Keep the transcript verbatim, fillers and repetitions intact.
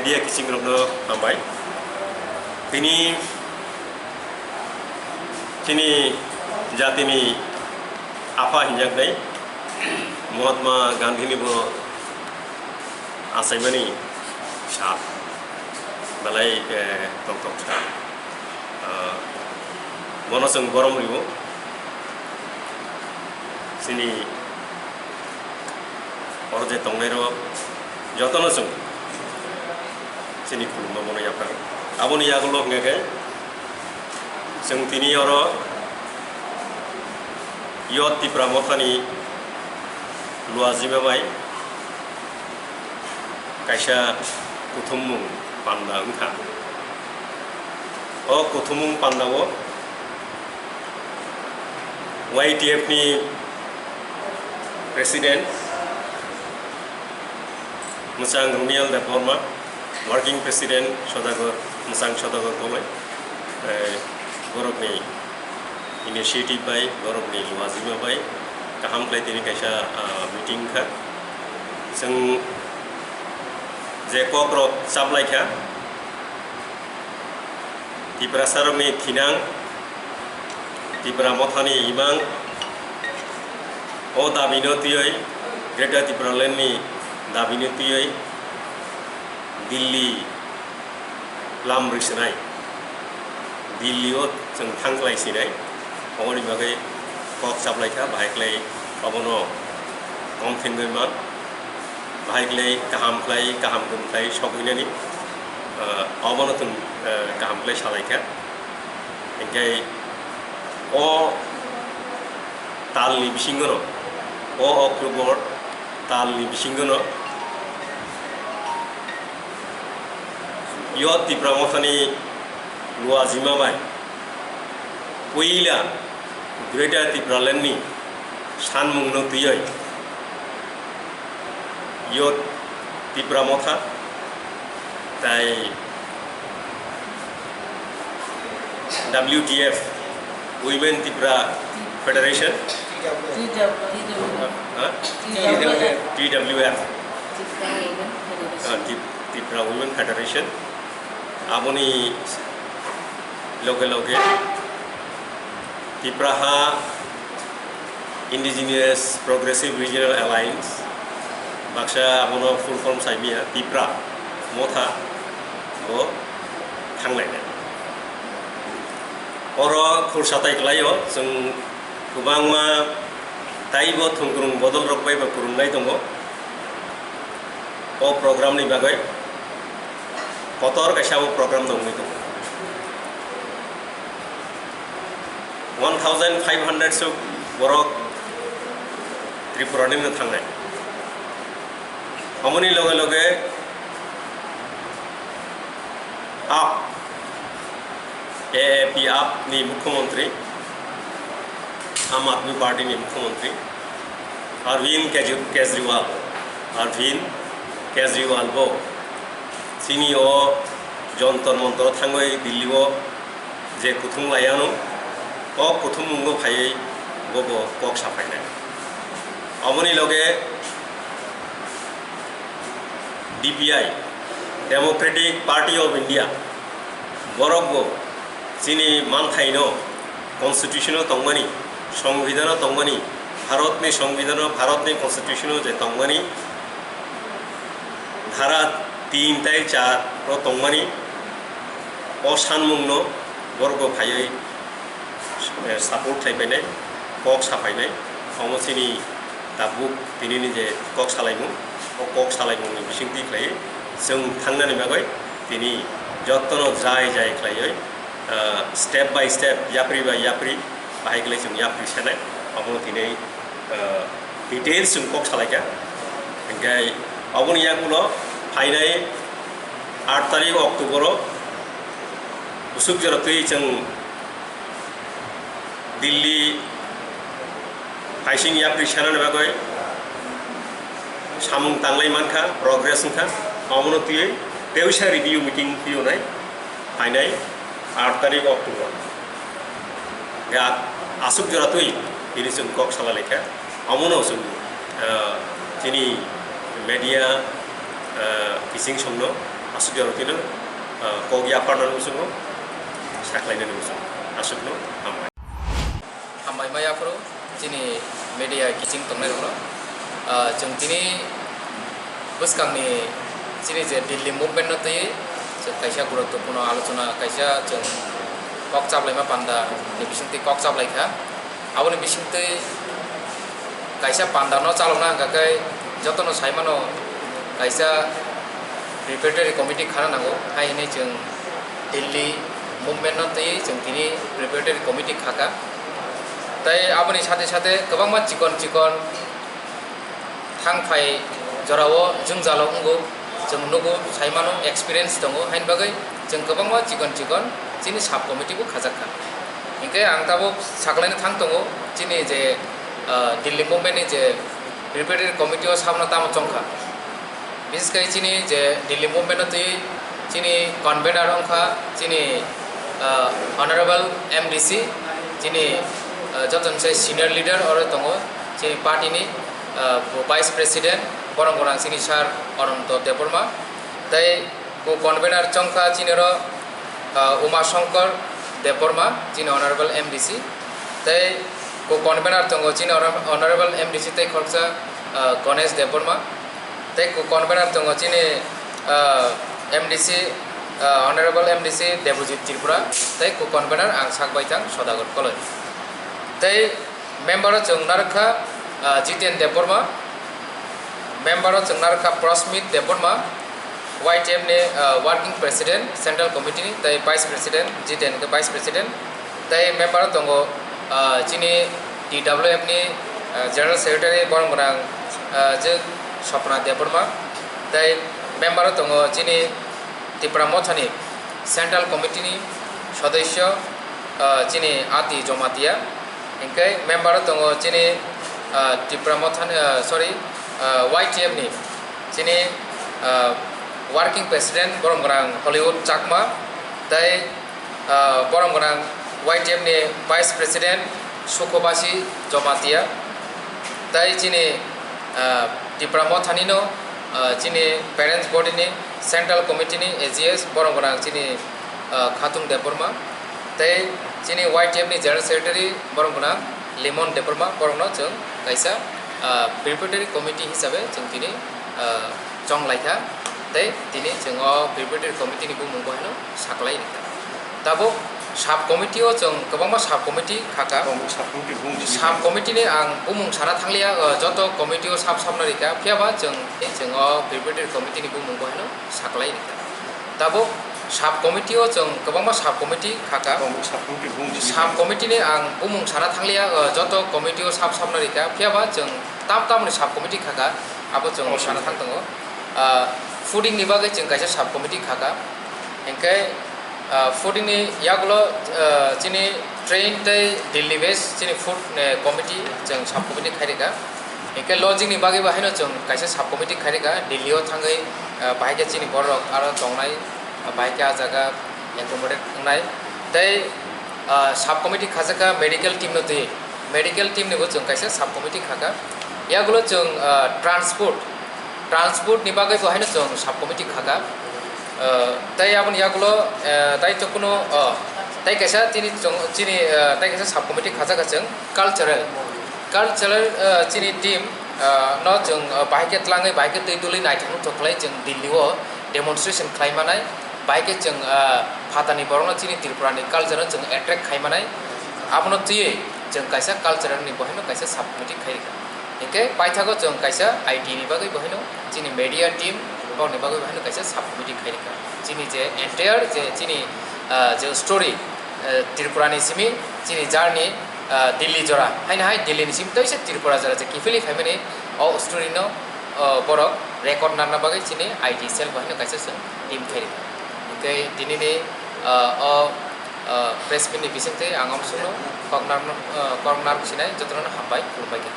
Media kiching rokno hambai. Tini chini jatini apha hinjaknai Mahatma Gandhi ni bo achaimani sal belai, eh, tongthok sal. Ah, bono chwng borom rwo. Chini oro je tongnairok jotono chwng chini khulumma bono yapharwi. Aboni yagulo hwnkhe chwng tini oro Youth Tipra Mothani luajima bai kaisa kuthumung panda wngkha. O kuthumung pandao Y T F ni President Mwchang Rumial Debbarma, Working President Sodagar, Mwchang Sodagar Goloi, eh, borokni initiative bai, borokni luajima bai kaham khlai tini kaisa, ah, meeting kha. Chwng je kokrok chaplaikha, Tiprasarokni thinang, Tipra Mothani imang, o dabino twiwi, Greater Tipraland ni dabino twiwi Delhi lam rwi sinai, Delhi o chwng thang khlai sinai, oboni bagwi kok chaplaikha, bahai khlai obono kom phingwi man, bahai khlai kaham khlai, kaham kum khlai sogwinani, ah, obono chwng, ah, kaham khlai salaikha. Hinkhe o talni bisingono, o October talni bisingono Youth Tipra Mothani luajima bai puila Greater Tipraland ni sanmungno twiwi Youth Tipra Motha tai W T F, Women Tipra Federation, T W F. Ha? T W F. Tipra Women Federation. Ah, Tip-, Tipra Women Federation. Aboni loge loge Tipra ha Indigenous Progressive Regional Alliance, baksa abono full form saimaya, Tipra Motha bo thanglainai. Oro khursa tai klaio, chwng kwbangma taibo thwngkwrwng bodol rok bai bo kwrwngnai tongo. O program ni bagwi kotor kaisa o program no wngwi tongo. One thousand five hundred suk borok Tripura ni no thangnai. Omoni loge loge up, A A P up ni Mukhyamantri, Aam Aadmi Party ni Mukhyamantri Arvind Kejri-, Kejriwal, Arvind Kejriwal bo chini o Jantar Mantar thangwi Delhi o je kuthum laiano, o kuthumung no phaiwi bo bo kok saphainai. Aboni loge D P I, Democratic Party of India, borok bo chini manthaino constitution o tongmani, songbidhano tongmani, Bharatni songbidhano, Bharatni constitution o je tongmani dhara tin tai char o tongmani o sanmungno borok bo phaiwi eh, support khlai painai, kok sa painai, omo chini tabuk tini ni je kok salaimung, o kok salaimung ni bising twi khlaiwi chwng thangnani bagwi tini jotono jai jai khlaiwi, eh, step by step, yapri by yapri, bahai khlai chwng yapri senai, omo tini, eh, details chwng kok salaikha. Hinkhe oboni yakulo phainai aat tarik October o bwswk jora twi chwng Delhi phaising yapri sanani bagwi samung tanglai mankha, progress wngkha, omono twiwi tewisa review meeting phiyonai phainai aat tarik October. Ga aswk jora twi tini chwng kok salalaikha, omono chwng, ah, chini media, ah, kiching songno Aswk jora tino, ah, kok yaparnani muchungo, saklainani muchungo. Aswkno hambai. Hambai ma yaphuru chini media kiching tongnai rokno. Ah, chwng tini bwskangni chini je Delhi movement no twi chwng kaisa guruttwpurno alochona, kaisa chwng kok chaplaima panda ni bisingtwi kok chaplaikha. Aboni bisingtwi kaisa panda no chalokna hwnkha khe jotono sai mano kaisa preparatory committee khana nango, hai hwnwi chwng Delhi movement no twi chwng tini preparatory committee khakha. Tai aboni sate sate kwbangma chikon chikon thang phai jorao jwngjalo wngo, chwng nugo, sai mano, experience tongo, haini bagwi chwng kwbangma chikon chikon chini sub committee bo khajak kha. Hinkhe ang tabuk saklaina thang tongo, chini je, ah, Delhi movement ni je preparatory committee o sabno tamo chong kha. Bises khe chini je Delhi movement o twi chini convener wngkha chini, ah, Honorable M D C, chini, ah, jotono se senior leader oro tongo chini party ni, ah, Vice President, borok gwnang chini Sir Ananto Debbarma, tei co-convener chongkha chini oro, ah, Uma Shankar Debbarma, chini Honorable M D C, tei co-convener tongo chini Honor-, Honorable M D C tei khoroksa, ah, Ganesh Debbarma, tei co-convener tongo chini, ah, M D C, ah, Honorable M D C Debojit Tripura, tei co-convener ang sak baithang Sodagar Koloi. Tei member o chwng narwkha, ah, Jiten Debbarma, member o chwng narwkha Prasmit Debbarma, Y T F ni, ah, working president, central committee ni, tei vice president, Jiten khe vice president, tei member o tongo, ah, chini T W F ni, ah, general secretary, borok gwnang, ah, je Swapna Debbarma, tei member o tongo chini Tipra Mothani central committee ni sodosyo, ah, chini Ati Jomatia, hinkhe member o tongo chini, ah, Tipra Mothani, ah, sorry, ah, Y T F ni chini, ah, working president, borok gwnang Hollywood Chakma, tei ah, borok gwnang Y T F ni Vice President Sukhobasi Jomatia, tei chini, ah, Tipra Mothani no, ah, chini Parents Body ni Central Committee ni A G S, borok gwnang chini, ah, Khatung Debbarma, tei chini Y T F ni General Secretary, borok gwnang Limon Debbarma, borok no chwng kaisa, ah, preparatory committee hisabe chwng tini, ah, chong lai kha, tei tini chwng o preparatory committee ni bumung bo haino saklai rikha. Tabuk sub committee o chwng kwbangma sub committee khakha. Sub committee ni ang bumung sana thangliya, o, joto committee o sab sabna rikha, phiyaba chwng, chwng o preparatory committee ni bumung bo haino saklai rikha. Tabuk sub committee o chwng kwbangma sub committee khakha. Sub committee ni ang bumung sana thangliya, o, joto committee o sab sabna rikha, phiyaba chwng tam tamni sub committee khakha, abo chwng sana thang tongo. Ah, fooding ni bagwi chwng kaisa sub committee khakha. Hinkhe, ah, fooding ni yagulo, ah, chini train tei Delhi base chini food, eh, committee chwng sub committee khairikha. Hinkhe lodging ni bagwi bo haino chwng kaisa sub committee khairikha. Delhi o thangwi, ah, bahai khe chini borok aro tongnai, ah, bahai khe ah jaga accommodate wngnai. Tei, ah, sub committee khajakha medical team no twi. Medical team ni bo chwng kaisa sub committee khakha. Yagulo chwng, ah, transport, transport ni bagwi bo haino chwng sub committee khakha. Ah, tei aboni yagulo, ah, tei to kuno, oh, tei kaisa chini chwng, chini, ah, tei kaisa sub committee khajakha chwng cultural. Cultural, ah, chini team, ah, no chwng, ah, bahai khe tlangwi, bahai khe twi dulwi naithok nuthok khlai chwng Delhi o demonstration khlai manai, bahai khe chwng, ah, phatani borokno chini Tripura ni culture no chwng attract khai manai. Abono twiwi chwng kaisa cultural ni bo haino kaisa sub committee khai rikha. Hinkhe paithago chwng kaisa I T ni bagwi bo haino chini media team bokni bagwi bo haino kaisa sub committee khai rikha. Chini je entire je chini, ah, je story, ah, Tripura ni simi chini journey, ah, Delhi jora, haino hai Delhi ni simi toisa Tripura jora je kiphilwi phaimani o story no, ah, borok record narwkna bagwi chini I T cell bo haino kaisa chwng team khai rikha. Hinkhe tini ni, ah, o, ah, press meet ni bisingtwi ang amsukno kok narwkno, ah, kok narwk sinai jotono hambai khulumbai kha.